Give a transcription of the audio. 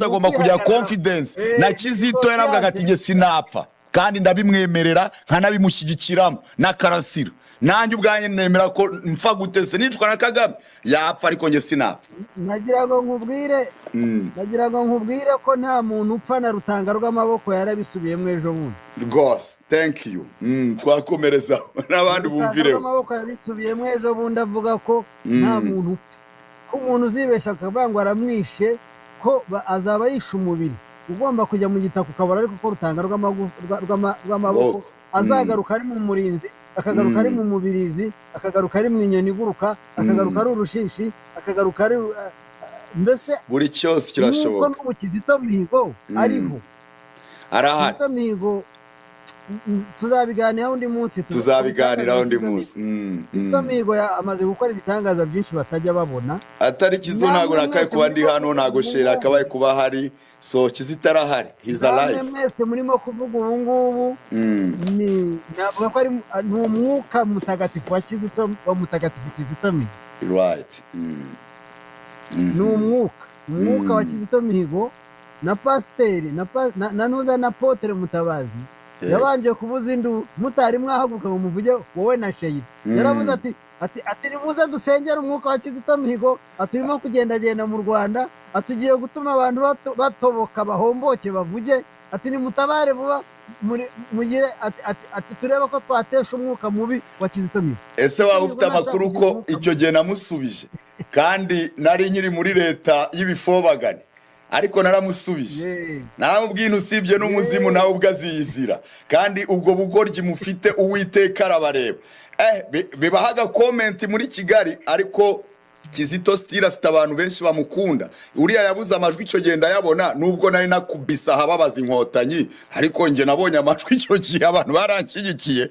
agomba kugira ukwihagarara. confidence. Eh, Na Kizito yaravugaga ati: "Njye sinapfa," kandi ndabimwemerera nkanabimushyigikiramo. Na Karasira, nanjye ubwanjye nemera ko mpfa gute se, nicwa na Kagame yapfa, ariko njye sinapfa. Nagira ngo nkubwire ko nta muntu upfa na Rutanga rw'amaboko yarabisubiyemo ejo bundi. Rwose, thank you. Twakomereza n'abandi Rutanga bumvireho. rw'amaboko yabisubiyemo ejo bundi, avuga ko nta muntu upfa, ko umuntu uzibeshya akavuga ngo aramwishe, ko azaba yishe umubiri ugomba kujya mu gitaka ukabura, ariko ko Rutanga rw'amaboko Boko. azagaruka ari mu murinzi, akagaruka ari mu mubirizi, akagaruka ari mu inyoni iguruka, akagaruka ari urushishi, akagaruka ari mbese Buri cyose nk'uko kirashoboka. n'ubu Kizito Mihigo ariho. Arahari. Kizito Mihigo tuzabiganiraho undi munsi. Tuzabiganiraho undi Kizito munsi. Kizito Mihigo amaze gukora ibitangaza byinshi batajya babona. Atari Kizito, ntabwo Namwe nakabaye mwese kuba ndi murimo hano, kuvuga ntabwo ubu Sheri ngubu. akabaye kuba ahari. So Kizito arahari, he's Namwe alive. mwese murimo kuvuga ubu ngubu, ni navuga ko ari ni umwuka mutagatifu wa Kizito, wa mutagatifu Kizito Mihigo. Ni umwuka wa Kizito Mihigo na pasiteri na nuza na apôtre Mutabazi. Yabanje kubuza induru mutari mwahaguruka ngo muvuge, wowe na Sheyira. Yaravuze ati: "Nimuze dusengere umwuka wa Kizito Mihigo," ati: "Urimo kugendagenda mu Rwanda," ati: "Ugiye gutuma abantu batoboka, bahomboke, bavuge," ati: "Nimutabare vuba, mugire," ati: "Turebe ko twatesha umwuka mubi wa Kizito Mihigo." Ese waba ufite Mihigo ntashaka amakuru kugira ko umwuka icyo gihe namusubije, kandi nari nkiri muri leta y'ibifobagane, ariko naramusubije? Naramubwiye, usibye n'umuzimu, nawe ubwo aziyizira, kandi ubwo bugoryi mufite Uwiteka arabareba. Bibaho agacomment muri Kigali, ariko Kizito still afite abantu benshi bamukunda. Uriya yabuze amajwi icyo gihe, ndayabona, nubwo nari nakubise ahababaza Inkotanyi, ariko njye nabonye amajwi icyo gihe, abantu baranshyigikiye.